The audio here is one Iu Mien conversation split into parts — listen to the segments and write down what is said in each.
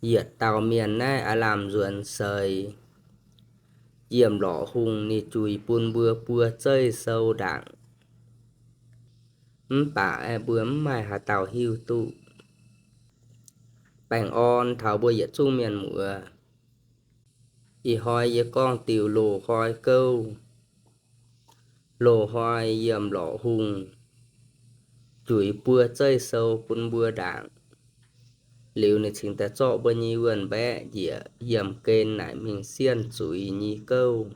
Yietc dauh mienh naaiv aav lamh nzuonx seix, Yiem Lorqc Hungh ninh juix bun mbuo buo zeiv-sou ndaangc. Mv baac aeqv, mbuo mv maaih haaix dauh hiuv duqv. Baengh orn taux mbuo yietc zungv mienh muoz. Ih hnoi yie gorngv diuh loz hnoi gouv. Loz hnoi Yiem Lorqc Hungh juix buo zeiv-sou bun mbuo ndaangc. Liuz ninh cingx daaih zorqv mbuo nyei wuonh mbaeqv njiec yiemh gen naaic mingh sienh zuiz nyei gouv.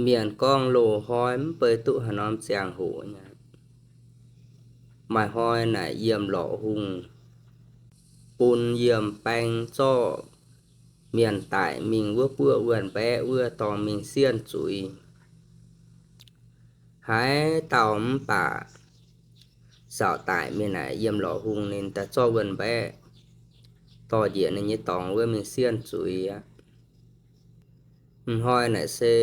Mienh gorngv loz hnoi mv bei duqv haaix norm ziangh hoc nyei. Maaih hnoi naaic Yiem Lorqc Hungh bun yiem baeng zorqv mienh daic mingh wuov buoqv wuonh mbaeqv wuov dorh mingh sienh zuiz. Haaix dauh mv baac saauc daic mingh naaic, Yiem Lorqc Hungh ninh daaih zorqv wuonh mbaeqv dorh njiec ninh nyei dorngx wuov mingh sienh zuiz aqv. M'hnoi naaic se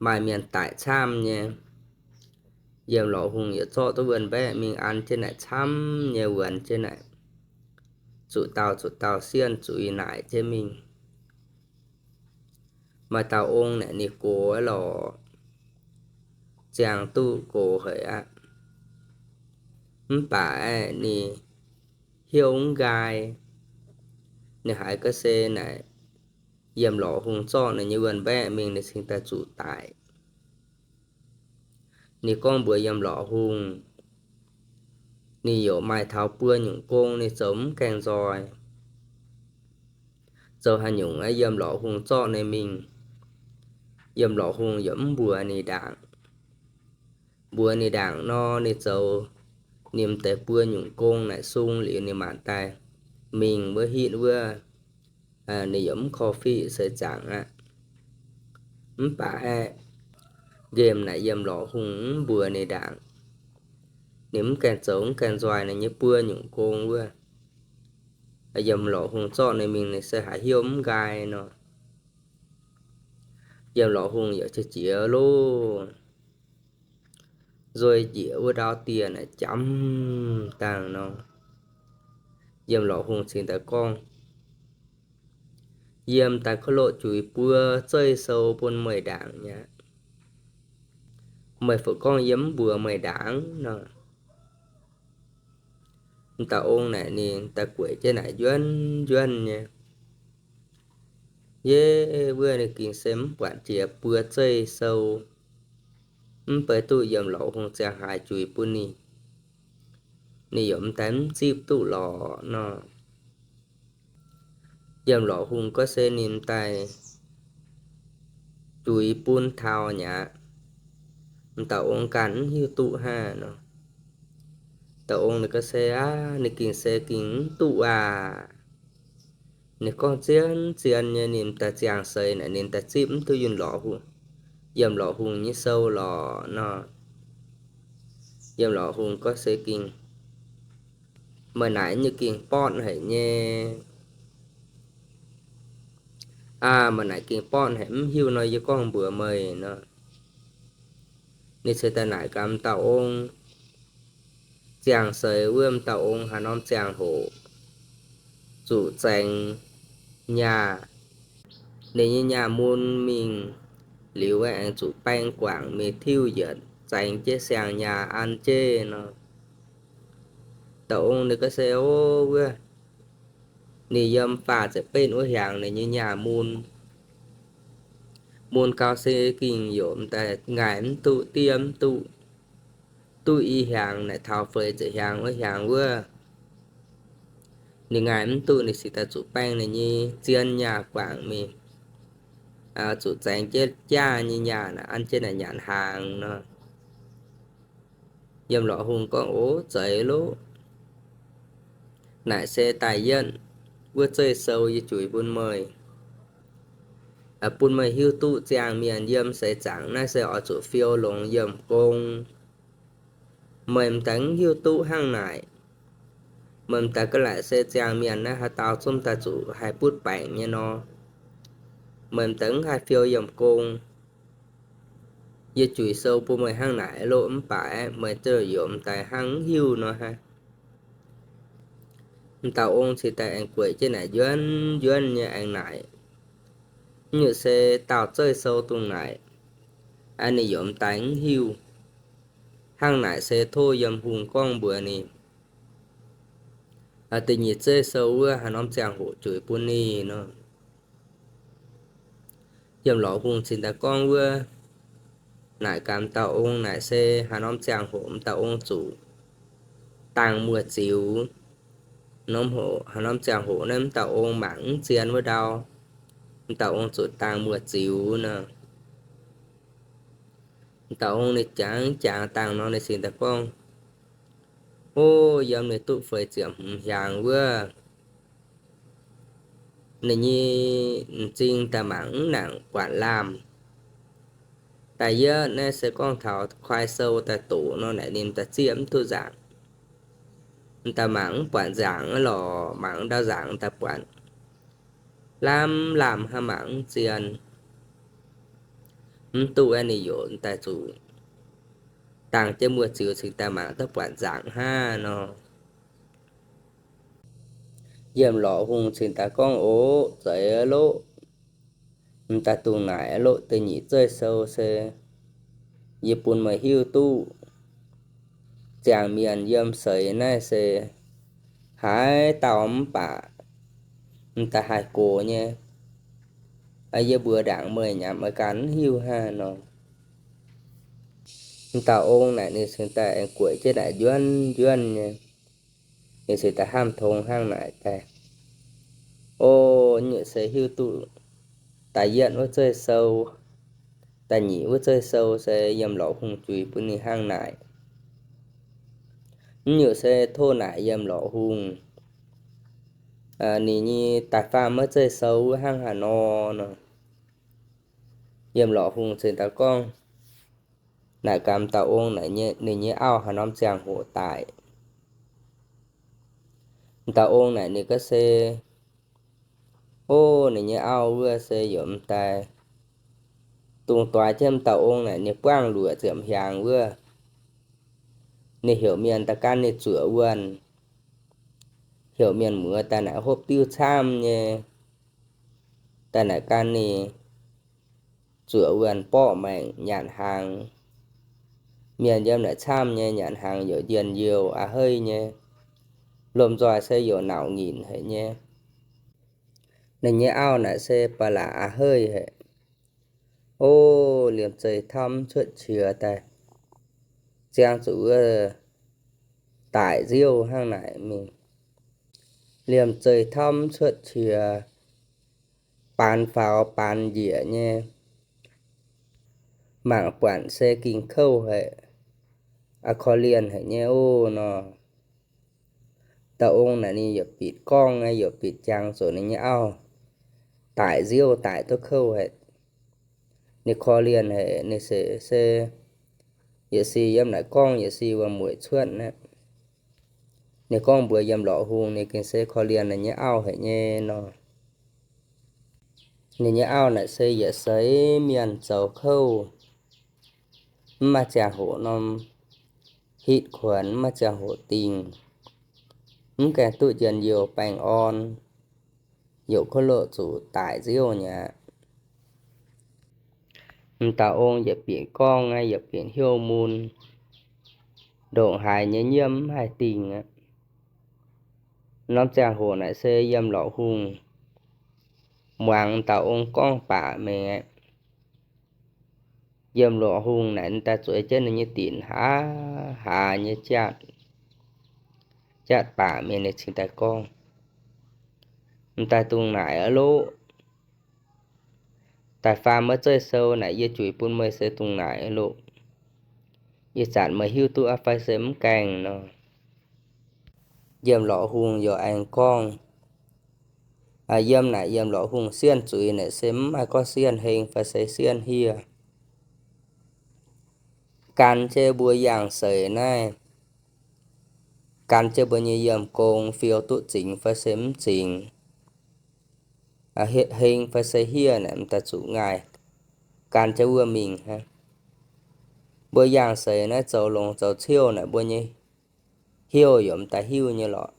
maaih mienh daic camv nyei, Yiem Lorqc Hungh yaac zorqv duqv wuonh mbaeqv mingh an jienv naaic camv nyei, wuonx jienv naaic, zuqc dauh zuqc dauh sienh zuiz naaic jienv mingh. Maaih dauh ong naaic ninh gox lorqc, ziangh duqv gox haic aqv. Mv baac aeqv, ninh hnyouv mv nqaai. Ninh haiz ga'sie naaic, Yiem Lorqc Hungh zorqv ninh nyei wuonh mbaeqv mingh, ninh cingx daaih zuqc daic. Ninh gorngv mbuox Yiem Lorqc Hungh, ninh yaac maaih taux buo nyungc gong ninh zoux mv gaengh nzoih. Zoux haaix nyungc aeqv, Yiem Lorqc Hungh zorqv ninh mingh, Yiem Lorqc Hungh yaac mv mbuox ninh ndaangc. Mbuox ninh ndaangc nor, ninh zoux ninh m'deix buo nyungc gong naaic sung liuz ninh maanc daaih mingh wuov hitv wuov, ninh yaac mv korv-fiqv seix zaangc aqv. Mv baac aeqv, nqemh naaic Yiem Lorqc Hungh mv mbuox ninh ndaangc. Ninh mv gaengh zoux mv gaengh nzoih ninh nyei buo nyungc gong wuov. Yiem Lorqc Hungh zorqv ninh mingh ninh se haiz hnyouv mv nqaai nor. Yiem Lorqc Hungh yaac qiex jiez loh, nzueic njiec wuov ndau dieh naaic jamv dangh nor. Yiem Lorqc Hungh cingx daaih gorngv, Yiem daaih kouv loqv juix buo zeiv-sou bun meih ndaangc mi'aqv. Meih fungc gorngv yie mv mbuox meih ndaangc nor. M'dauh ong naaic ninh daaih gueic jienv naaic njuonv njuonv nyei. Yie wuov ninh gengh se mv buatc jiex buo zeiv-sou, mv bei duqv Yiem Lorqc Hungh ziangh haaix juix bun ninh, ninh yaac m'daaih mv zipv duqv lorqc nor. Yiem Lorqc Hungh gorngv se ninh m'daaih juix bun taux mi'aqv. M'dauh ong ganh mv hiuv duqv hnangv nor. Dauh ong ninh gorngv se aqv, ninh gengh se gengh mv duqv aac. Ninh gorngv zien zien nyei, ninh m'daaih ziangh seix naaic ninh daaih zipv mv duqv Yiem Lorqc Hungh, Yiem Lorqc Hungh nyei sou lorqc nor. Yiem Lorqc Hungh gorngv se gengh, meih naaic nyei gengh borqv haic nyei. Aa, meih naaic gengh borqv haic, mv hiuv nor yie gorngv mbuox meih nor. Ninh ceix daaih naaic gaax m'dauh ong, ziangh seix wuov m'dauh ong haaix norm ziangh hoc zuqc zaengx nyaah, ninh nyei nyaah mun mingh liuz aengx zuqc baeng guangc mingh tiuv yietc zaengx jienv siang-nyaah an jienv nor. Dauh ong ninh gorngv se, o, wuov, ninh yiem faah ziepc betv wuov hiaangx ninh nyei nyaah mun, mun gau se gengh yaac m'daaih ngaih mv duqv, diev mv duqv, duqv i hiaangx naaic taux feix ziepc hiaangx wuov hiaangx wuov, ninh ngaih mv duqv, ninh cingx daaih zuqc baeng ninh nyei zien nyaah guangc mingh, zuqc zaengx jienv jaav nyei nyaah naaic an jienv naaic nyanc hnaangx nor. Yiem Lorqc Hungh gorngv, o, zeiz loh. Naaic se da'yietv wuov zeiv-sou yie juix bun meih, bun meih hiuv duqv ziangh mienh yiem seix zaangc naaiv se oix zuqc fiou longx yiemh gong. Meih m'daaih mv hiuv duqv hnangv naaic, meih m'daaih ga'laaic se ziangh mienh naaiv haaix dauh zungv daaih zuqc haih butv baengc nyei nor, meih m'daaih mv haih fiou yiemh gong. Yie juix sou bun meih hnangv naaic loh, mv baac aeqv, meih ziouc yaac m'daaih hnangv mv hiuv nor hnangv. M'dauh ong cingx daaih aengx gueic jienv naaic njuonv njuonv nyei aengx naaic, Nyutc se dauh zeiv-sou dongh naaic, ninh yaac m'daaih mv hiuv. Hnangv naaic se tov yiem hungh gorngv mbuox ninh, da'nyeic zeiv-sou wuov haaix norm ziangh hoc juix bun ninh nor. Yiem lorqc hungh cingx daaih gorngv wuov, naaic gaax m'dauh ong naaic se haaix norm ziangh hoc m'dauh ong zuqc dangh muoz-ziux. Norm hoc, haaix norm ziangh hoc naaiv m'dauh ong mangc mv zien wuov ndau, m'dauh ong zuqc dangh muoz-ziux nor. M'dauh ong ninh jangx jangx dangh nor ninh cingx daaih gorngv, O, yiem ninh duqv feix ziepc hmz hnyangx wuov, ninh nyei m'zing daaih mangc mv nangc buatc laamh. Da'yietv naaiv se gorngv taux kuaai sou daaih doqc nor naaic ninh daaih zieqv mv duqv nzaangc. M'daaih mangc mv buatc nzaangc lorqc, mangc ndau nzaangc daaih buatc lamh laamh hnangv, mangc mv zien. Mv duqv aeqv, ninh yaac daaih zuqc dangh jienv muoz-ziux cingx daaih mangc duqv buatc nzaangc hnangv nor. Yiem lorqc hungh cingx daaih gorngv, Oc, zeiz loqv. M'daaih dongh naaic loqv da'nyeic zeiv-sou se yie bun meih hiuv duqv ziangh mienh yiem seix naaiv se haaix dauh mv baac m'daaih haih gox nyei. Yie mbuox ndaangc meih nyei, meih ganh mv hiuv hnangv nor. M'dauh ong naaic ninh cingx daaih aengx gueic jienv naaic njuonv njuonv nyei. Ninh cingx daaih hnamv tong hnangv naaic daaih, O, nyutc se hiuv duqv da'yietv wuov zeiv-sou, da'nyeic wuov zeiv-sou se yiem lorqc hungh juix bun ninh hnangv naaic. Nyutc se tov naaic yiem lorqc hungh, ninh nyei da'faam wuov zeiv-sou wuov hnangv haaix nor nor. Yiem lorqc hungh cingx daaih gorngv, naaic gaax m'dauh ong naaic ninh nyei auv haaix norm ziangh hoc daic. M'dauh ong naaic ninh gorngv se, O, ninh nyei auv wuov se yaac m'daaih dongh doix jienv m'dauh ong naaic ninh buangv luoqc ziepc hnyangx wuov, ninh heuc mienh daaih gan ninh zuoqc wuonh, heuc mienh muoz daaih naaic hopv diuv camv nyei, daaih naaic gan ninh zuoqc wuonh borqv maengc nyanc hnaangx. Mienh yiem naaic camv nyei nyanc hnaangx yaac njien-youh a'heiv nyei, lomh nzoih se yaac nauc nyinc haic nyei. Ninh nyei auv naaic se ba'laqc a'heiv haic. O, liemh zeih tauv mv cuotv qiex daaih, ziangh zuqc wuov daic nziouv hnangv naaic mingh. Liemh zeih tauv mv cuotv qiex, baanz faaux baanz njiec nyei, mangc buatc se ging kouv haic, a'korv lienh haic nyei oc nor. Dauh ong naaic ninh yaac bieqc gorngv, yaac bieqc jangx zoux ninh nyei auv daic nziouv daic duqv kouv haic. Ninh korv-lienh haic, ninh se, se yietc si yiem naaic gorngv yietc si wuom-mueic cuotv aqv. Ninh gorngv mbuox yiem lorqc hungh ninh gengh se korv-lienh ninh nyei auv haic nyei nor. Ninh nyei auv naaic se yietc seix mienh zoux kouv, mv maaih ziangh hoc norm hitv kuonx, mv maaih ziangh hoc dingh, mv gaengh duqv njien-youh baengh orn, youc kouv loqc zuqc daic nziouv nyei aqv. M'dauh ong yietc bieqc gorngv aqv, yietc bieqc hnyouv mun, ndongc haaix nyei nyiemv mv haih dingh aqv. Norm ziangh hoc naaic se yiem lorqc hungh muangx m'dauh ong gorngv baac mingh aqv. Yiem lorqc hungh naaic daaih zueiz jienv ninh nyei dinc haaz haaz nyei jatv, jatv baac mingh ninh cingx daaih gorngv, m'daaih dungh naaic aqv loqv. Da'faam wuov zeiv-sou naaic yie juix bun meih se dungh naaic aqv loqv. Ih zanc meih hiuv duqv aqv fai se mv gaengh nor. Yiem lorqc hungh yaac aengx gorngv, yiem naaic yiem lorqc hungh sienh zuiz naaic se mv maaih gorngv sienh heng fai se sienh hieh. Gan jienv mbuo yangh seix naaiv, gan jienv mbuo nyei yiemh gong fiou duqv zingx fai se mv zingx, heng fai se hieh naaic m'daaih zuqc ngaih gan jienv wuov mingh hnangv. Mbuo yangh seix naaiv zoux longx zoux ciouv naaic mbuo nyei hnyouv yaac m'daaih hiuv nyei lorqc.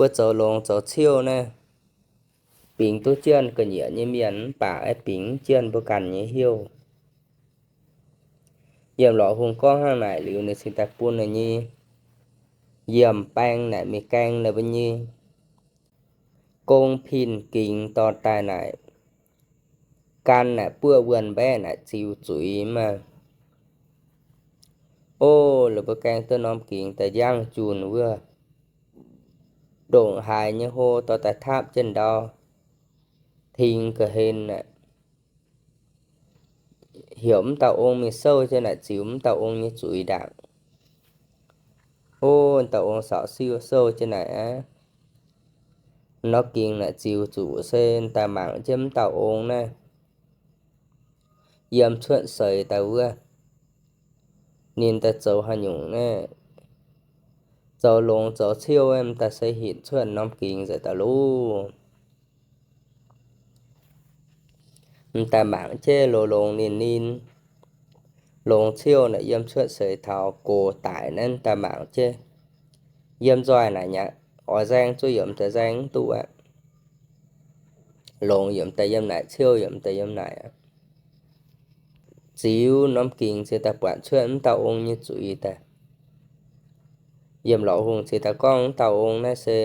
mbuo zoux longx zoux ciouv naaiv, bingx duqv jienv ga'nyiec nyei mienh mv baac aeqv, bingx mv jienv mbuo ganh nyei hnyouv. Yiem lorqc hungh gorngv hnangv naaic liuz, ninh cingx daaih bun ninh nyei yiem baeng naaic mingh gaeng ninh mbuo nyei gong pin gingx dorh daaih naaic, gan naaic buoqv wuonh mbaeqv naaic ziux zuiz maah. O, ninh mbuo gaeng duqv norm gingx daaih njang junh wuov, ndongc haaix nyei hlo dorh daaih tapv jienv ndau, tengx ga'hlen naaic, heuc mv dauh ong mingh souv jienv naaic ziux mv dauh ong nyei zuiz ndaangc. O, dauh ong saauc siuv souv jienv naaic aqv, norm gingx naaic ziux zuqc se daaih mangc jienv mv dauh ong naaiv yiem cuotv seix daaih wuov, ninh daaih zoux haaix nyungc naaiv, zoux longx zoux ciouv mv daaih se hinc cuotv norm gingx nzengc daaih loh. Mv daaih mangc jienv loz longx ninh, ninh longx ciouv naaic yiem cuotv seix taux gox daic naaiv daaih mangc jienv, yiem nzoih naaic nyaqc, oix nzaeng zuqc yiem daaih nzaeng mv duqv aqv. Longx yiem daaih yiem naaic, ciouv yiem daaih yiem naaic. Ziux norm gingx cingx daaih buatc cuotv mv dauh ong nyei zuiz daaih. Yiem lorqc hungh cingx daaih gorngv mv dauh ong naaiv se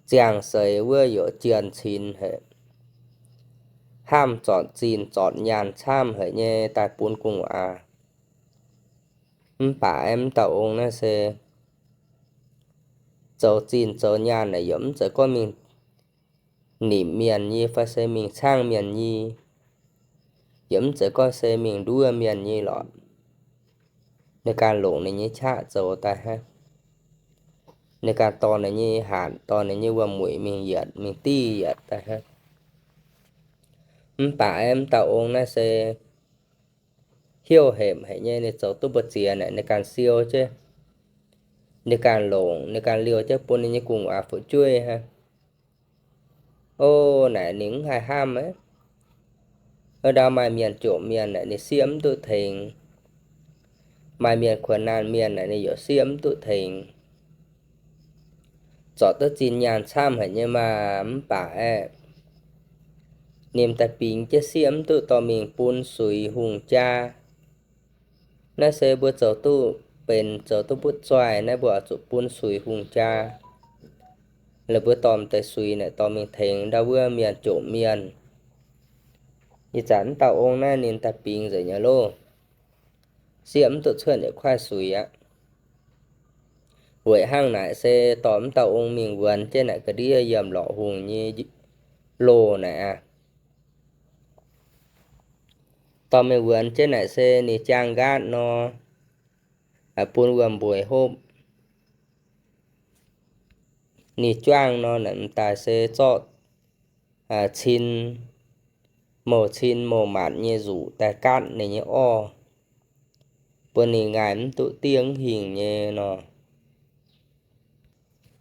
ziangh seix wuov youc jien cin haic, hnamv zornc zinh zornc nyaanh camv haic nyei daaih bun gu'nguaaz. Mv baac aeqv, mv dauh ong naaiv se zoux zinh zoux nyaanh naaic yaac mv zeiz gorngv mingh nimc mienh nyei fai se mingh caangv mienh nyei, yaac mv zeiz gorngv se mingh nduov mienh nyei lorqc. Ninh ganh longc ninh nyei qaqv zoux daaih hnangv. Ninh ganh dorh ninh nyei hanc, dorh ninh nyei wuom-mueic mingh yietc, mingh div yietc daaih hnangv. Mv baac aeqv, mv dauh ong naaiv se hnyouv hepc haic nyei, ninh zoux duqv mbu'ziex naaic ninh ganh siou jienv, ninh ganh longc, ninh ganh liouh jienv bun ninh nyei gu'nguaaz fu'jueiv hnangv. O, naaic ninh mv haih hnamv aqv. Ndau maaih mienh jomc mienh naaic ninh sieqv mv duqv tengx. Maaih mienh kuonx naanh mienh naaic ninh yaac sieqv mv duqv tengx. Zorc duqv zinh nyaanh camv haic nyei maah, mv baac aeqv, ninh daaih bingx jienv sieqv mv duqv dorh mingh bun suix hungh jaa. Naaiv se mbuo zoux duqv benx zoux duqv butv zoih naaiv mbuo oix zuqc bun suix hungh jaa. Laaix mbuo dorh deix suix naaic dorh mingh tengx ndau wuov mienh jomc mienh. Ih zanc mv dauh ong naaiv ninh daaih bingx nzengc nyei loh. Sieqv mv duqv cuotv yietc kuaaiv suix aqv. Weic hnangv naaic se dorh mv dauh ong mingh wuonx jienv naaic ga'ndiev yiem lorqc hungh nyei loh naaic aqv. Dorh mingh wuonx jienv naaic se ninh jaang nqaatv nor, bun wuom-mbueic hopv. Ninh juangv nor naaic m'daaih se zorqv cin, mouc cin mouc maanc nyei nzuqc daaih gaatv ninh nyei orv, bun ninh ngaaih mv duqv diev hingh nyei nor.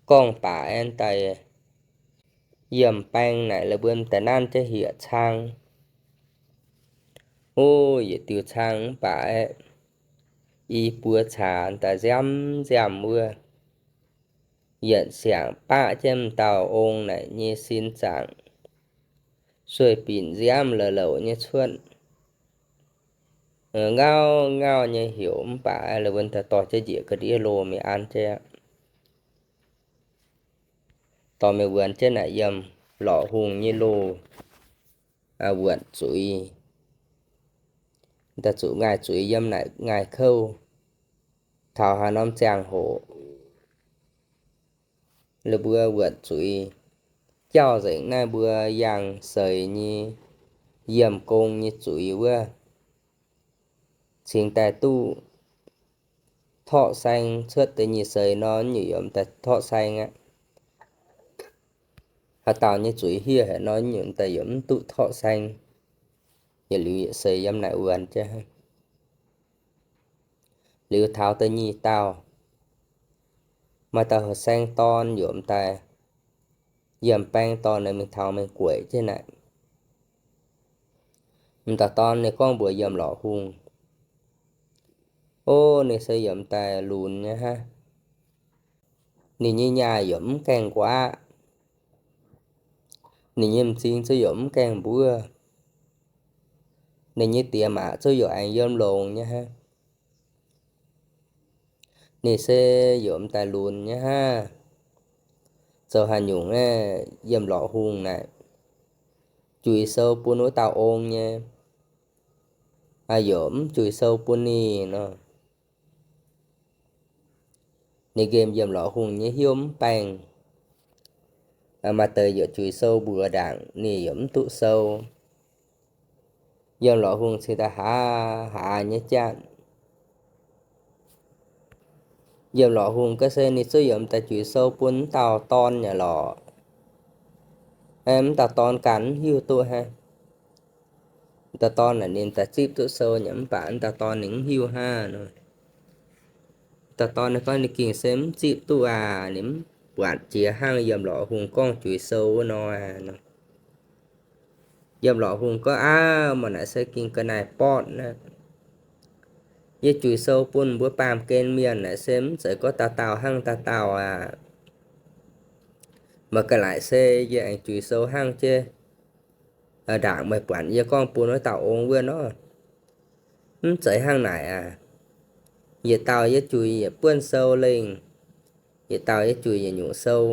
Gorngv baac aeqv, daaih yiem baeng naaic la'buo m'daaih nanv jienv hieh cang. O, yietc diuh cang mv baac aeqv, i buo caax daaih nziaamv nziaamv wuov, yietc siangx baqv jienv m'dauh ong naaic nyei sin zaangc, sueih binc nziaamv louc louc nyei cuotv, ngauv ngauv nyei heuc mv baac la'buo daaih dorh jienv njiec ga'ndiev loh mingh an jienv aqv. Dorh mingh wuonx jienv naaic yiem lorqc hungh nyei loh wuonc zuiz. Daaih zuqc ngaih zuiz yiem naaic ngaih kouv. Taux haaix norm ziangh hoc la'buo wuonc zuiz jauv nzengc naaiv mbuo yangh seix nyei yiem gong nyei zuiz wuov, cingx daaih duqv torqv saeng cuotv deix nyei seix nor, nyungc yiem daaih torqv saeng aqv. Haaix dauh nyei zuiz hiev haic nor, nyungc daaih yiem mv duqv torqv saeng. Yietc liuz yietc seix yiem naaic wuonx jienv. Liuz taux da'nyeic dauh, maaih dauh saeng dorn yiem daaih, yiem baeng dorh ninh mingh taux mingh gueic jienv naaic. M'dauh dorn ninh gorngv mbuox yiem lorqc hungh, o, ninh se yiem daaih lunx nyei hnangv. Ninh nyei nyaah yaac mv gaengh nquaqv. Ninh nyei m'zing zungv yaac mv gaengh mbuov. Ninh nyei diex maac zungv yaac aengx yiem longx nyei hnangv. Ninh se yaac m'daaih lunx nyei hnangv. Zoux haaix nyungc aeqv, yiem lorqc hungh naaic, juix sou bun wuov dauh ong nyei, yaac mv juix sou bun ninh nor. Ninh nqemh yiem lorqc hungh nyei hnyouv mv baengh. Maaih deix yaac juix sou mbuox ndaangc, ninh yaac mv duqv sou. Yiem lorqc hungh cingx daaih haaz haaz nyei janv. Yiem lorqc hungh ga'sie ninh zungv yaac m'daaih juix sou bun wuov dauh dorn nyei lorqc. Wuov dauh dorn ganh mv hiuv duqv hnangv. Dauh dorn naaic ninh daaih zipv duqv sou nyei, mv baac wuov dauh dorn ninh mv hiuv hnangv nor. Dauh dorn ninh gorngv ninh gengh se mv zipv duqv aac, ninh mv buatc jiex hnangv yiem lorqc hungh gorngv juix sou wuov nor aac nor. Yiem lorqc hungh gorngv, Aav, meih naaic se gengh ga'naaiv bortv aqv. Yie juix sou bun mbuo baamh gen mienh naaic se mv zeiz gorngv dauh dauh hnangv dauh dauh aac. Meih ga'naaiv se yie aengx juix sou hnangv jienv ndaangc meih buatc yie gorngv bun wuov dauh ong wuov nor. Mv zeiz hnangv naaic aac. Yietc dauh yie juix yietc buonv sou lengh, yietc dauh yie juix yietc nyungc sou.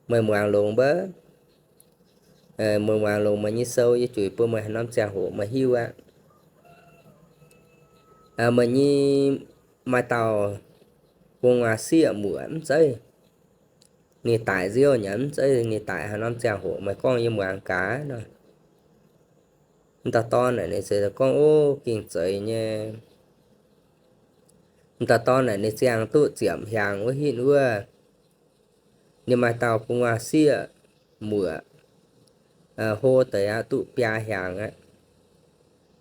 Meih muangx longx mbuo, meih muangx longx meih nyei sou, yie juix bun meih haaix norm ziangh hoc meih hiuv aqv. Meih nyei maaih dauh gu'nguaaz-sieqv muoc mv zeiz, ninh daic nziouv nyei, mv zeiz ninh daic haaix norm ziangh hoc, meih gorngv yie muangx gaax nor. M'dauh dorn naaic ninh ziouc gorngv, Ov, gengh zeiz nyei. M'dauh dorn naaic ninh ziangh duqv ziepc hnyangx wuov hitv wuov, ninh maaih dauh gu'nguaaz-sieqv muoc, hlo deix aqv, duqv biaa hnyangx aqv.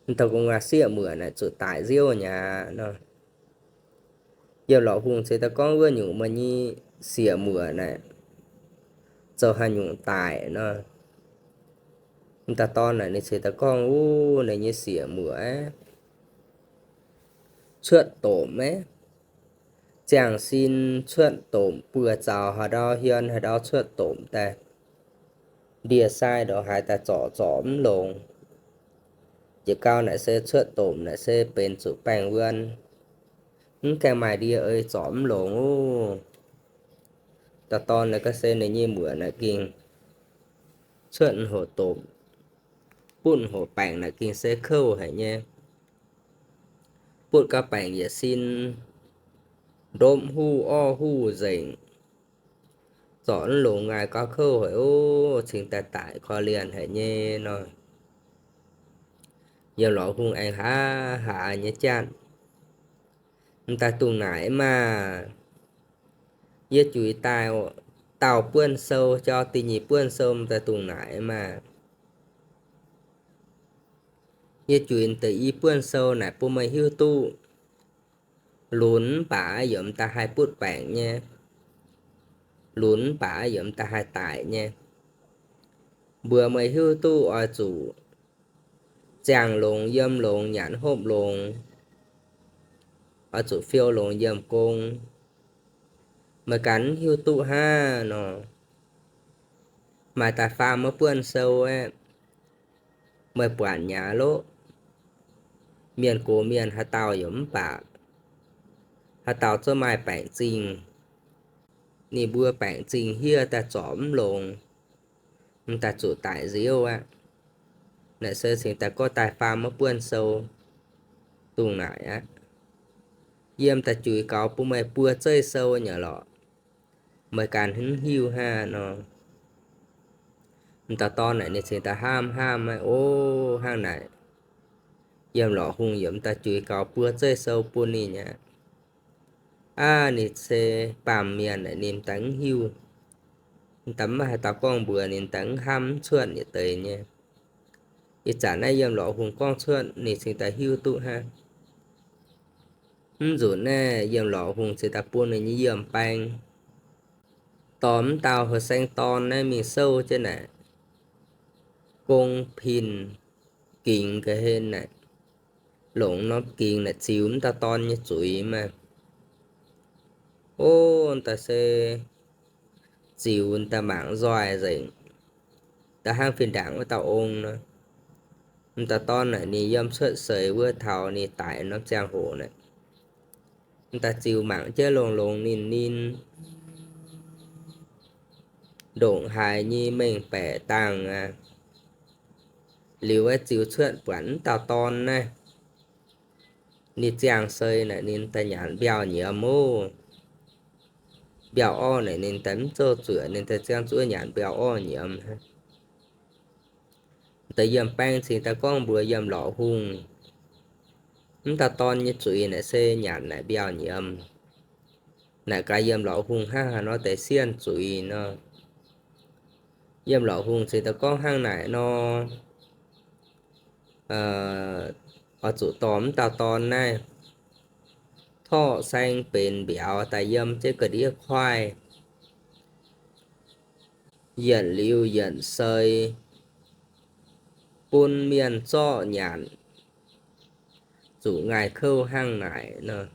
M'dauh gu'nguaaz-sieqv muoc naaic zuqc daic nziouv nyei aqv nor. Yiem lorqc hungh cingx daaih gorngv, Wuov nyungc meih nyei sieqv muoc naaic zoux haaix nyungc daic nor? M'dauh dorn naaic ninh cingx daaih gorngv, Ov, ninh nyei sieqv muoc aeqv, cuotv domc aeqv, ziangh sin cuotv domc, buoz-zaux haaix ndau, hmien haaix ndau cuotv domc daaih, ndie-sai ndongc haaix daaih zorc zorc mv longx. Jiex gau naaic se cuotv domc naaic se benx zuqc baengh wuon, mv gaengh maaih ndie ei zorc mv longx ov. Dauh dorn naaic ga'sie ninh nyei muoc naaic gengh cuotv hoc domc, butv hoc baengc naaic gengh se kouv haic nyei. Butv gau baengc yietc sin ndopv huv orv huv nzengc, zorc mv longx, ngaaih gau kouv haic ov, cingx daaih daic korv-lienh haic nyei nor. Yiem lorqc hungh aengx haaz haaz nyei janv, M'daaih dungh naaic maah! Yie juix daaih dauh buonv sou, jauv da'nyeic buonv sou m'daaih dungh naaic maah! Yie juix deix i buonv sou naaic bun meih hiuv duqv, lunx mv baac yaac m'daaih haih butv baengc nyei, lunx mv baac yaac m'daaih haih daic nyei. Mbuox meih hiuv duqv oix zuqc ziangh longx, yiem longx, nyanc hopv longx, oix zuqc fiou longx yiem gong. Meih ganh mv hiuv duqv hnangv nor. Maaih daaih faam wuov buonv sou aeqv, meih buatc nyei loqv. Mienh gox mienh haaix dauh yaac mv baac, haaix dauh zungv maaih baengc zingh. Ninh mbuo baengc zingh hiev daaih zorc mv longx, m'daaih zuqc daic nziouv aqv. Naaic se cingx daaih gorngv daaih faam wuov buonv sou dungh naaic aqv. Yie m'daaih juix gaux bun meih buo zeiv sou nyei lorqc. Meih ganh mv hiuv hnangv nor. M'daaih dorn naaic ninh cingx daaih hnamv hnamv, O, hnangv naaic, yiem lorqc hungh yiemc daaih juix gaux buo zeiv sou bun ninh aqv. Aav, ninh se baamh mienh naaic ninh m'daaih mv hiuv. M'daaih mv maaih haaix dauh gorngv mbuox ninh, m'daaih mv hnamv mv cuotv yietc deix nyei. Ih zanc naaiv yiem lorqc hungh gorngv cuotv ninh cingx daaih hiuv duqv hnangv. Mv nzunc naaiv yiem lorqc hungh cingx daaih bun ninh nyei yiem baeng, dorh mv dauh heuc saeng dorn naaiv mingh souv jienv naaic, gong pin gingx ga'hlen naaic, longc norm gingx naaic ziux mv dauh dorn nyei zuiz maah. O, daaih se ziux daaih mangc nzoih nzengc, daaih hnangv fih ndaangc wuov dauh ong nor. M'dauh dorn naaic ninh yiem cuotv seix wuov taux ninh daic norm ziangh hoc naaic, m'daaih ziux mangc jienv longx-longx ninh, ninh ndongc haaix nyei mengh baeqc dangh aqv. Liuz aeqv, ziux cuotv buatc m'dauh dorn naaiv, ninh ziangh seix naaic ninh daaih nyanc mbiauh nyiemz oc. Mbiauh orv naaic ninh daaih mv zoh zuoqc, ninh daaih ziangh zuov nyanc mbiauh orv nyiemz. Deix yiem baeng cingx daaih gorngv mbuox yiem lorqc hungh, m'dauh dorn nyei zuiz naaic se nyanc naaic mbiauh nyiemz. Naaic gaax yiem lorqc hungh hnangv haaix nor deix sienh zuiz nor. Yiem lorqc hungh cingx daaih gorngv hnangv naaic nor, oix zuqc dorh m'dauh dorn naaiv torqv saeng benx mbiauz daaih yiem jienv ga'ndiev kuaaiv, yietc liuz yietc seix bun mienh zorqv nyanc, zuqc ngaih kouv hnangv naaic nor.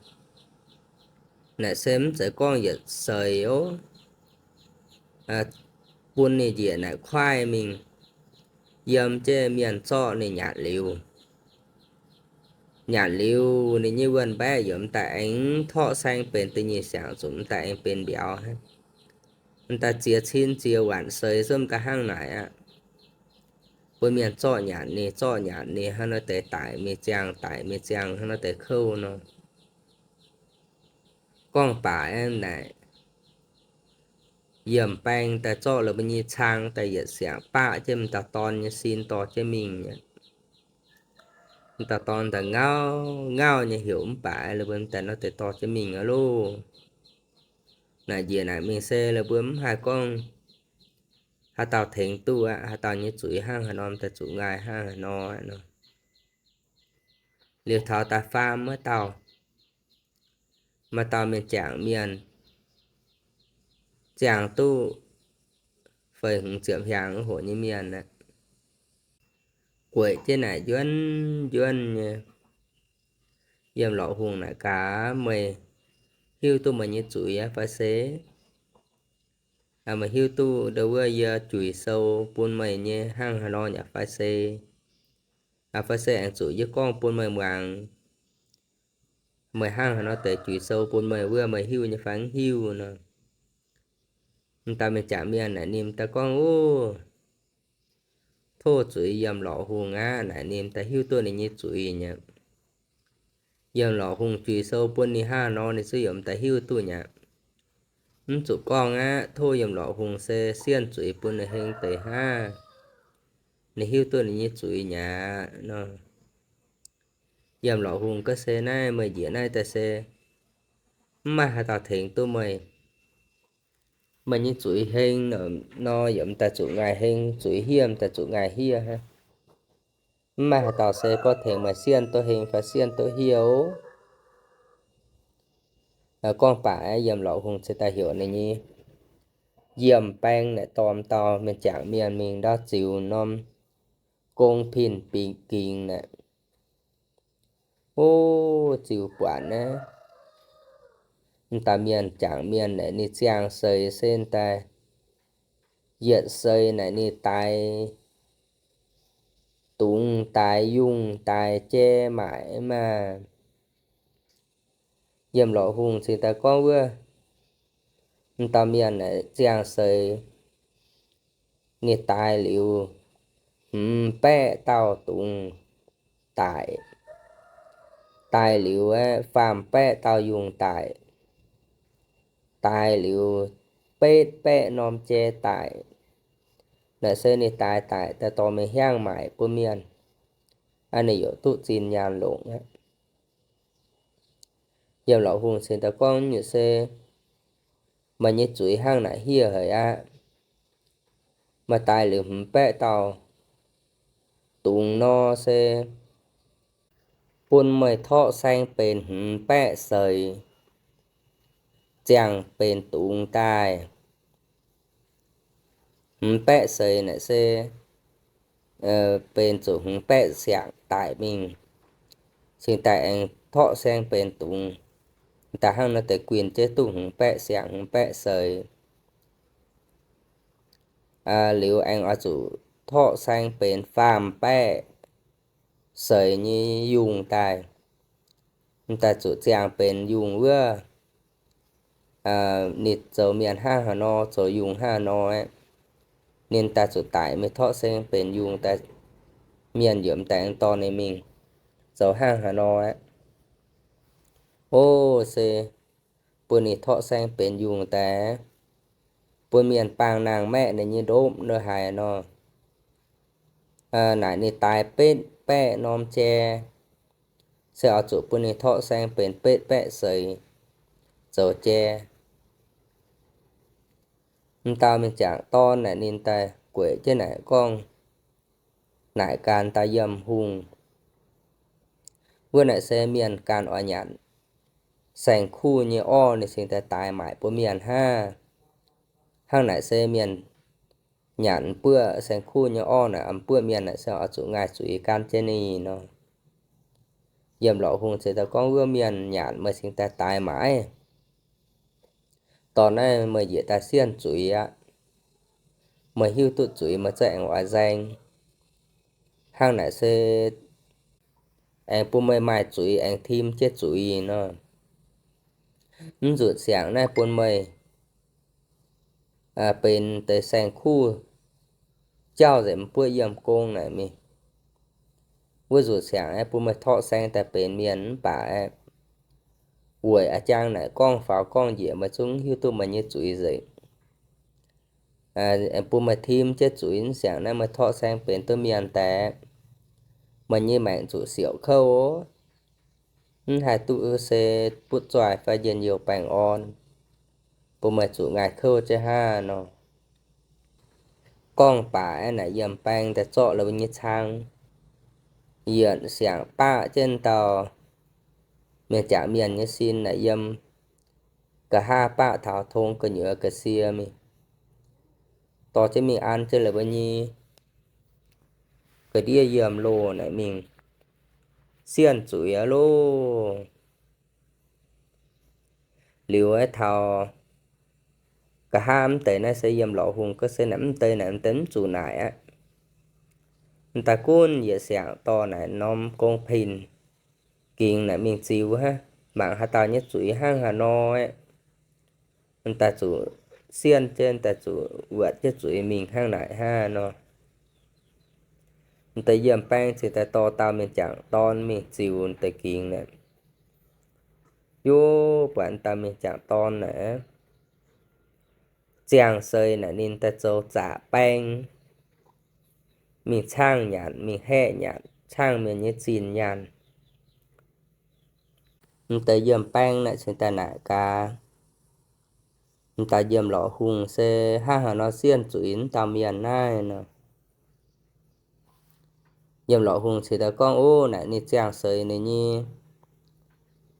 Naaic se mv zeiz gorngv yietc seix oc, bun ninh njiec naaic kuaaiv mingh, yiem jienv mienh zorqv ninh nyanc liuz. Nyanc liuz ninh nyei wuonh mbaeqv yaac m'daaih aengx torqv saeng benx da'nyeic siangx, zuqc m'daaih aengx benx mbiauz hnangv. M'daaih ziex cin ziex waanc seix zungv m'daaih hnangv naaic aqv. Bun mienh zorqv nyanc ninh, zorqv nyanc ninh, hnangv nor deix daic mingh ziangh, daic mingh ziangh, hnangv nor deix kouv nor. Gorngv baac aeqv, naaic yiemh baeng daaih zorqv la'buo nyei cang daaih yietc siangx baqv jienv m'dauh dorn nyei sin dorh jienv mingh aqv. M'dauh dorn daaih ngauv ngauv nyei heuc mv baac la'buo daaih nor deix dorh jienv mingh aqv loh. Naaic njiec naaic mingh se la'buo mv haih gorngv haaix dauh tengx duqv aqv. Haaix dauh nyei zuiz hnangv haaix nor, m'daaih zuqc ngaih hnangv haaix nor aqv nor. Liuz taux da'faam wuov dauh, maaih dauh mienh jangc mienh, ziangh duqv feix hmz ziepc hnyangx wuov hoc nyei mienh aqv, gueic jienv naaic njuonv njuonv nyei. Yiem lorqc hungh naaic gaax, meih hiuv duqv meih nyei zuiz aqv fai se? Meih hiuv duqv ndo wuov yie juic sou bun meih nyei hnangv haaix nor yaac fai se? Fai se aengx zuqc yie gorngv bun meih muangx, meih hnangv haaix nor deix juic sou bun meih wuov meih hiuv nyei fai mv hiuv nor? M'daaih mienh jangc mienh naaic ninh daaih gorngv, Ov, tov zuiz yiem lorqc hungh aqv. Naaic ninh daaih hiuv duqv ninh nyei zuiz nyei. Yiem lorqc hungh juic sou bun ninh hnangv haaix nor ninh zungv yaac m'daaih hiuv duqv nyei. Mv zuqc gorngv aqv. Tov yiem lorqc hungh se sienh zuiz bun ninh heng deix hnangv. Ninh hiuv duqv ninh nyei zuiz nyei aqv nor. Yiem lorqc hungh gorngv se naaiv meih njiec naaiv daaih se mv maaih haaix dauh tengx duqv meih. Meih nyei zuiz heng nor yaac m'daaih zuqc ngaih heng, zuiz hiev m'daaih zuqc ngaih hiev hnangv. Mv maaih haaix dauh se gorngv tengx meih sienh duqv heng fai sienh duqv hiev oc. Gorngv baac aeqv, yiem lorqc hungh cingx daaih heuc ninh nyei yiem baeng naaic dorh dauh mienh jangc mienh mingh ndau ziux norm gong pin bingx gingx naaic. Ov, ziux buatc naaiv, m'daaih mienh jangc mienh naaic ninh ziangh seix se daaih yietc seix naaic ninh daaih dungz daaih yungh daaih jai maaic maah. Yiem lorqc hungh cingx daaih gorngv wuov, m'daaih mienh naaic ziangh seix ninh daaih liuz hmz baeqv dauh dungz daic. Daaih liuz aeqv, faam baeqv dauh yungh daic. Daaih liuz betv baeqv norm jai daic. Naaic se ninh daaih daic daaih dorh mingh hiaangv maaic bun mienh. Aa, ninh yaac duqv zinh nyaanh longc aqv. Yiem lorqc hungh cingx daaih gorngv nyei se, meih nyei zuiz hnangv naaic hiev haic aqv. Meih daaih liuz hmz baeqv dauh dungz nor se bun meih torqv saeng benx hmz baeqv seix ziangh benx dungz daaih. Hmz baeqv seix naaic se benx zuqc hmz baeqv siangx daic mingh, cingx daaih aengx torqv saeng benx dungz. M'daaih hnangv nor deix guinh jienv duqv hmz baeqv siang, hmz baeqv seix. Liuz aengx oix zuqc torqv saeng benx faam baeqv seix nyei yungh daaih. M'daaih zuqc ziangh benx yungh wuov, ninh zoux mienh hnangv haaix nor, zoux yungh hnangv haaix nor aqv. Ninh daaih zuqc daic mingh torqv saeng benx yungh daaih, mienh yaac m'daaih aengx dorh ninh mingh zoux hnangv haaix nor aqv. O, se bun ninh torqv saeng benx yungh daaih, bun mienh baang naang maeqv ninh nyei ndopv nor haaix nor. Naaic ninh daaih betv baeqv norm jai, se oix zuqc bun ninh torqv saeng benx betv baeqv seix zoux jai. M'dauh mienh jangc dorn naaic ninh daaih gueic jienv naaic gorngv, naaic ganh dauh yiem hungh, wuov naaic se mienh ganh oix nyanc saeng-kuv nyei orv, ninh cingx daaih daix maaic bun mienh hnangv. Hnangv naaic se mienh nyanc m'buoqv saeng-kuv nyei orv naaic, m'buoqv mienh naaic se oix zuqc ngaih zuiz gan jienv ninh nor. Yiem lorqc hungh ziouc daaih gorngv, wuov mienh nyanc meih cingx daaih daix maaic. Dorh naaiv meih njiec daaih sienh zuiz aqv. Meih hiuv duqv zuiz meih zungv aengx oix nzaeng. Hnangv naaic se aengx bun meih maaih zuiz aengx tim jienv zuiz nor. Mv nzunc siangx naaiv bun meih benx deix saeng-kuv jauv nzengc m'buoqv yiem gong naaic mingh. Wuov nzunc siangx aeqv, bun meih torqv saeng daaih benx mienh mv baac aeqv, weic a'jang naaic gorngv faaux gorngv njiec meih zungv hiuv duqv meih nyei zuiz nzengc. Bun meih tim jienv zuiz, mv siangx naaiv meih torqv saeng benx duqv mienh daaih, meih nyei maengc zuqc siouc kouv, mv haih duqv se butv zoih fai njien-youh baengh orn, bun meih zuqc ngaih kouv jienv hnangv nor. Gorngv baac aeqv, naaic yiem baeng daaih zorqv la'nyeic cang, yietc siangx baqv jienv dauh mienh jangc mienh nyei sin naaic yiem nqa'haav baqv taux tong gu'nyuoz ga'sie mingh, dorh jienv mingh an jienv la'nyeic ga'ndiev yiem loh naaic mingh sienh zuiz aqv loh. Liuz aeqv, taux nqa'haav mv deix naaiv se yiem lorqc hungh gorngv se naaic mv deix naaic mv deix mv zuqc naaic aqv. M'daaih gunv yietc siangx dorh naaic norm gong pin gingx naaic mingh ziux hnangv, mangc haaix dauh nyei zuiz hnangv haaix nor aeqv, m'daaih zuqc sienh jienv, daaih zuqc wuotc jienv zuiz mingh hnangv naaic hnangv nor. M'deix yiem baeng cingx daaih dorh dauh mienh jangc dorn mingh ziux deix gingx naaic. Yov, buatc dauh mienh jangc dorn naaic, ziangh seix naaic ninh daaih zoux zaqc baeng mingh caangh nyanc, mingh haeqv nyanc, caangh mienh nyei zinh nyanc. M'deix yiem baeng naaic cingx daaih naaic gaax, m'daaih yiem lorqc hungh se hnangv haaix nor sienh zuiz m'dauh mienh naaiv nor. Yiem lorqc hungh cingx daaih gorngv, o, naaic ninh ziangh seix ninh nyei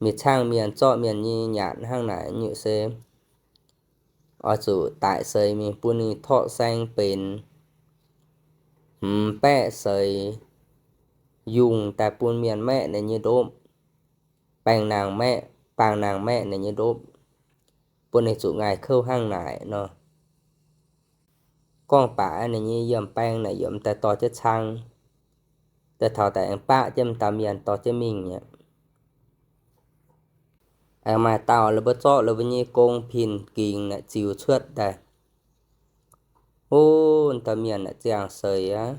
mingh caangh mienh, zorqv mienh nyei nyanc hnangv naaic nyungc se oix zuqc daic seix mingh bun ninh torqv saeng benx hmz baeqv seix yungh daaih bun mienh maeqv ninh nyei ndopv, baeng naang maeqv, baang naang maeqv ninh nyei ndopv, bun ninh zuqc ngaih kouv hnangv naaic nor. Gorngv baac ninh nyei yiem baeng naaic yiem daaih dorh jienv cang, daaih taux daaih aengx baqv jienv m'daaih mienh dorh jienv mingh aqv. Aengx maaih dauh la'buo zorqv la'buo nyei gong pin gingx naaic ziux cuotv daaih. O, m'daaih mienh naaic ziangh seix aqv,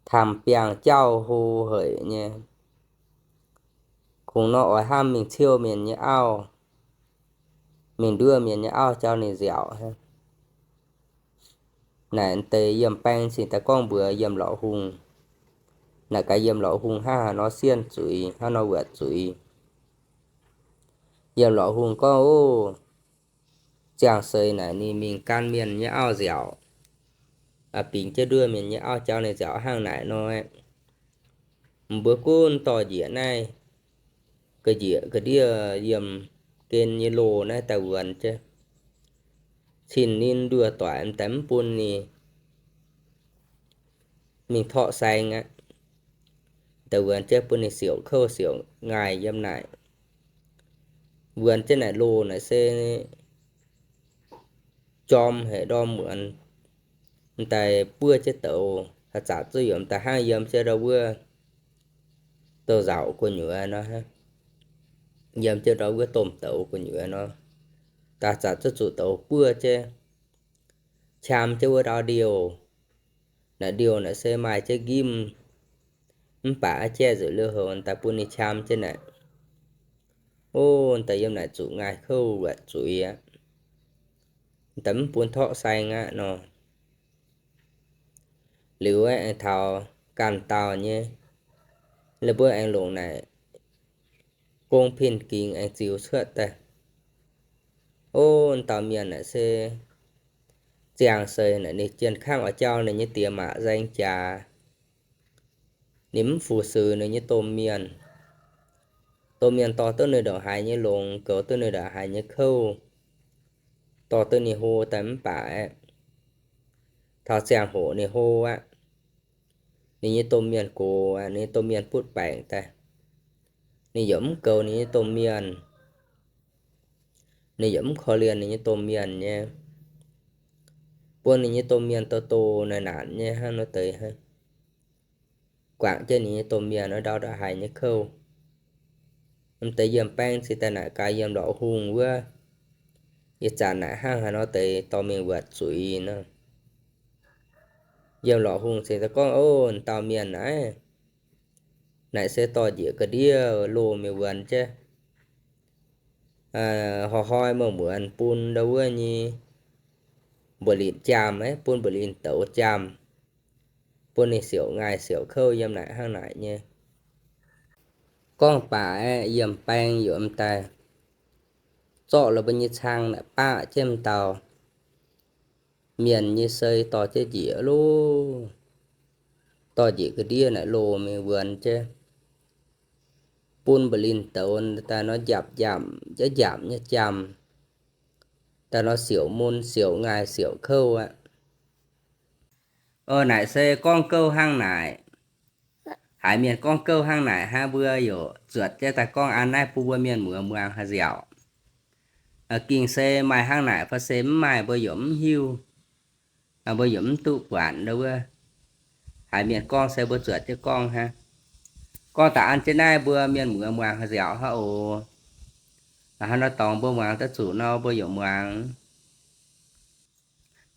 tamh biangh jauv hlo haic nyei. Kungx nor oix hnamv mingh ciouv mienh nyei auv, mingh nduov mienh nyei auv jauv ninh nziaauc. Naaic deix yiem baeng cingx daaih gorngv mbuox yiem lorqc hungh. Naaic gaax yiem lorqc hungh hnangv haaix nor sienh zuiz, hnangv nor wuotc zuiz. Yiem lorqc hungh gorngv, o, ziangh seix naaic ninh mingh gan mienh nyei auv nziaauc, bingx jienv nduov mienh nyei auv jauv ninh nziaauc hnangv naaic nor. Mbuo gunv dorh njiec naaiv ga'njiec ga'ndiev yiem gen nyei loh naaiv daaih wuonx jienv, cin ninh nduoh doic m'daaih mv bun ninh mingh torqv saeng aqv. Daaih wuonx jienv bun ninh siouc kouv siouc ngaih yiem naaic. wuonx jienv naaic loh naaic se jorm haic ndorm muonz, m'daaih buov jienv douz, haaix zanc zuqc yaac m'daaih hnangv yiem jienv ndau wuov douz-nzauc gu'nyuoz nor, yiem jienv ndau wuov domh douz gu'nyuoz nor, daaih zanc zuqc zuqc douz buov jienv, qam jienv wuov ndau ndiouh. Naaic ndiouh naaic se maaih jienv nqimv, mv baac a'jaiv nzuqc liuz houx daaih bun ninh qam jienv naaic. O, daaih yiem naaic zuqc ngaih kouv wuotc zuiz aqv. Daaih mv bun torqv saeng aqv nor. Liuz aengx taux ganh dauh nyei, la'buo aengx longc naaic gong pin-gingx aengx ziux cuotv daaih. O, dauh mienh naaic se ziangh seix naaic ninh jien kangv oix jauv ninh nyei diex maac nzaeng jaax. Ninh mv fu-sux ninh nyei domh mienh. Domh mienh dorh duqv ninh ndongc haaix nyei longx, goux duqv ninh ndongc haaix nyei kouv, dorh duqv ninh hlo daaih mv baac aeqv, taux ziangh hoc ninh hlo aqv, ninh nyei domh mienh gox aqv, ninh nyei domh mienh butv baengc daaih, ninh yaac mv goux ninh nyei domh mienh. Ninh yaac mv korv-lienh ninh nyei domh mienh nyei, bun ninh nyei domh mienh doz-doz naaic naanc nyei hnangv nor deix hnangv. Guangc jienv ninh nyei domh mienh ndau ndongc haaix nyei kouv. M'deix yiem baeng cingx daaih naaic gaax yiem lorqc hungh wuov, ih zanc naaic hnangv haaix nor deix dorh mingh wuotc zuiz nor. Yiem lorqc hungh cingx daaih gorngv, O, dauh mienh naaiv, naaic se dorh njiec ga'ndiev loh mingh wuonx jienv. Aa, horh hnoi muonz-muonz bun ndau wuov nyei mbuoqc linh jaamh, bun mbuoqc linh douz jaamh, bun ninh siouc ngaih siouc kouv yiem naaic hnangv naaic nyei. Gorngv baac aeqv, yiem baeng yaac m'daaih zorqv la'buo nyei cang naaic baqv jienv m'daaih mienh nyei sei dorh jienv njiec loh, dorh njiec ga'ndiev naaic loh mingh wuonx jienv, bun mbuoqc linh douz daaih nor njapc njapc jaav njapc nyei jaamh, daaih nor siouc mun siouc ngaih siouc kouv aqv. O, naaic se gorngv gouv hnangv naaic. Haiz mienh gorngv gouv hnangv naaic hnangv, mbuo yaac zuotc jienv daaih gorngv an naaiv bun mbuo mienh muoz muangx haih nziaauc. Gengh se maaih hnangv naaic fai se mv maaih mbuo yaac mv hiuv, mbuo yaac mv duqv buatc ndau wuov. Haiz mienh gorngv se mbuo zuotc jienv gorngv hnangv. Gorngv daaih an jienv naaiv mbuo mienh muoz muangx haih nziaauc hnangv oc. Hnangv nor dorngx mbuo muangx duqv zuqc nor mbuo yaac muangx.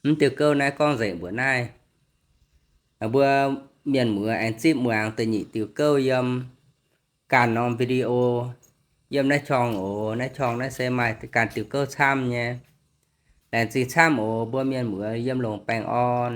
Mv diuh gouv naaiv gorngv nzengc mbuoqc naaiv. Mbuo mienh muoz aengx zipv muangx da'nyeic diuh gouv yiem ganh norm video, yiem naaiv ช่อง oc. Naaiv ช่อง naaiv se maaih ganh diuh gouv camv nyei. Laengz zingh camv oc mbuo mienh muoz yiem longx baengh orn.